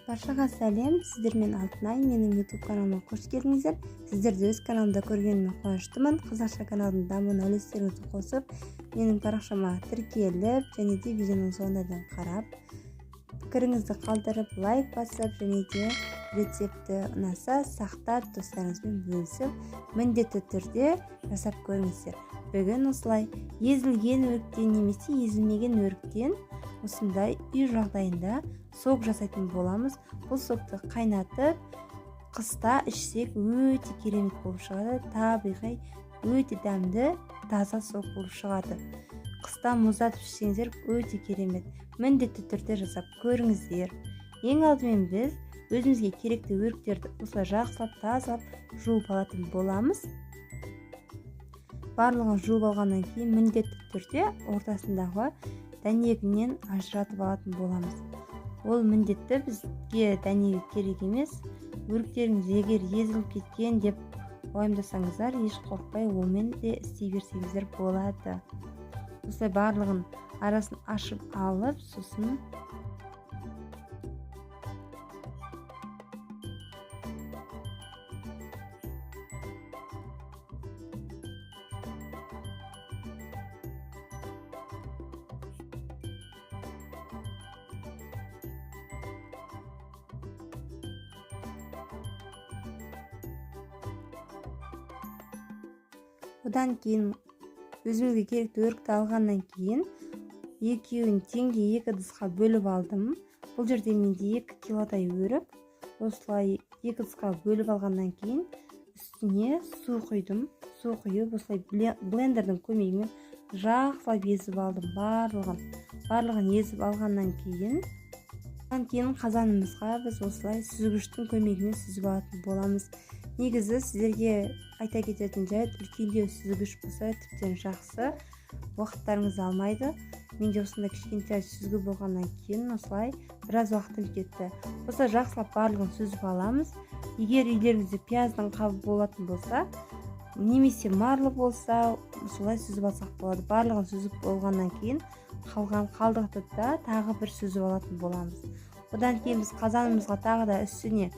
Баршаға сәлем! Сіздермен Алтынай. Менің YouTube каналыма қош келдіңіздер! Сіздерді өз каналымда көргеніме қуаныштымын. Қазақша каналдың дамуына үлестеріңізді қосып, менің парақшама тіркеліп және де видеоның соңына дейін қарап, пікіріңізді қалдырып, лайк басып және де рецепті ұнаса сақтап, достарыңызбен бөлісіп, міндетті түрде жасап көріңіздер. Бүгін осылай езілген өріктен немесе езілмеген өріктен осындай үй жағдайында сок жасайтын боламыз. Бұл сокты қайнатып, қыста ішсек, өте керемет болып шығады. Табиғи, өте дәмді, таза сок болып шығады. Қыста мұздатып ішсеңіздер, өте керемет. Міндетті түрде жасап көріңіздер. Ең алдымен біз өзімізге керекті өріктерді осылай жақсылап тазалап, жуып алатын боламыз. Барлығын жуып алғаннан кейін міндетті түрде ортасындағы дәнегінен ажыратып алатын боламыз. Ол міндетті, бізге дәнегі керек емес. Өріктеріңіз егер езіліп кеткен деп уайымдасаңыздар, еш қорықпай, онымен де істей берсеңіздер болады. Осылай барлығын арасын ашып алып, сосын одан кейін өзімізге керекті өрікті алғаннан кейін екеуін теңдей екі ыдысқа бөліп алдым. Бұл жерде менде 2 килодай өрік. Осылай екі ыдысқа бөліп алғаннан кейін үстіне су құйдым. Су құйып, осылай блендердің көмегімен жақсылап езіп алдым барлығын. Барлығын езіп алғаннан кейін қазанымызға біз осылай сүзгіштің көмегімен сүзіп алатын боламыз. Негізі, сіздерге айта кететін жайт, үлкендеу сүзгіш болса, тіптен жақсы, уақыттарыңызды алмайды. Менде осындай кішкентай сүзгі болғаннан кейін осылай біраз уақытым кетті. Осылай жақсылап барлығын сүзіп аламыз. Егер үйлеріңізде пияздың қабы болатын болса немесе марлы болса, солай сүзіп алсақ болады. Барлығын сүзіп болғаннан кейін қалған қалдықты да тағы бір сүзіп алатын боламыз. Одан кейін біз қазанымызға тағы да үстіне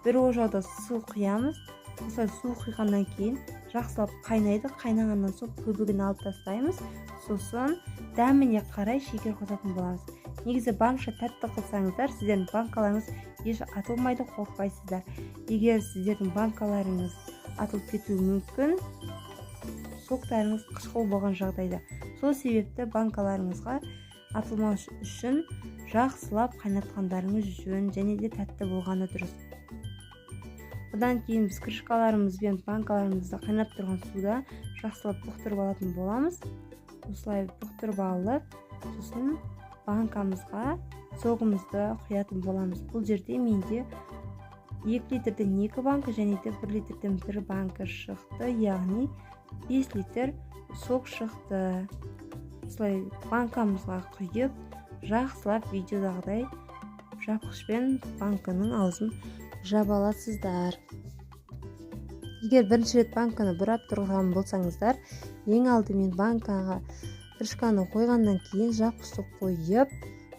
бір ожауда су құямыз. Осылай су құйғаннан кейін жақсылап қайнайды. Қайнағаннан соң көбігін алып тастаймыз. Сосын дәміне қарай шекер қосатын боламыз. Негізі, барынша тәтті қылсаңыздар, сіздердің банкаларыңыз еш атылмайды, қорықпайсыздар. Егер сіздердің банкаларыңыз атылып кетуі мүмкін, соктарыңыз қышқыл болған жағдайда. Сол себепті банкаларыңызға атылмау үшін жақсылап қайнатқандарыңыз жөн және де тәтті болғаны дұрыс. Одан кейін біз крышкаларымыз бен банкаларымызды қайнап тұрған суда жақсылап бұқтырып алатын боламыз. Осылай бұқтырып алып, сосын банкамызға согымызды құятын боламыз. Бұл жерде менде 2 литрден екі банка және де 1 литрден бір банка шықты, яғни 5 литр сок шықты. Осылай банкамызға құйып, жақсылап видеодағыдай жапқышпен банканың аузын жаба аласыздар. Егер бірінші рет банканы бұрап тұрған болсаңыздар, ең алдымен банкаға крышканы қойғаннан кейін жапқышты қойып,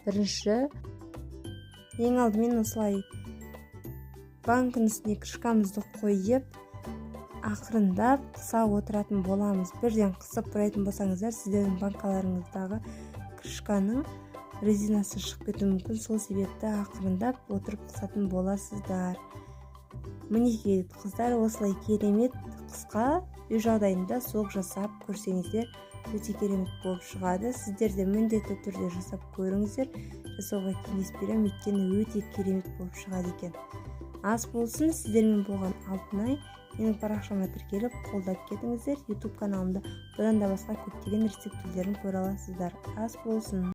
бірінші ең алдымен осылай банкінің үстіне крышкамызды қойып, ақырындап қыса отыратын боламыз. Бірден қысып бұрайтын болсаңыздар, сіздердің банкаларыңыздағы крышканың резинасы шығып кетуі мүмкін. Сол себепті ақырындап отырып қысатын боласыздар. Мінекей, қыздар, осылай керемет қысқа үй жағдайында сок жасап көрсеңіздер, өте керемет болып шығады. Сіздер де міндетті түрде жасап көріңіздер, жасауға кеңес беремін, өйткені өте керемет болып шығады екен. Ас болсын! Сіздермен болған Алтынай. Менің парақшама тіркеліп, қолдап кетіңіздер. YouTube каналымда бұдан да басқа көптеген рецептілерін көре аласыздар. Ас болсын!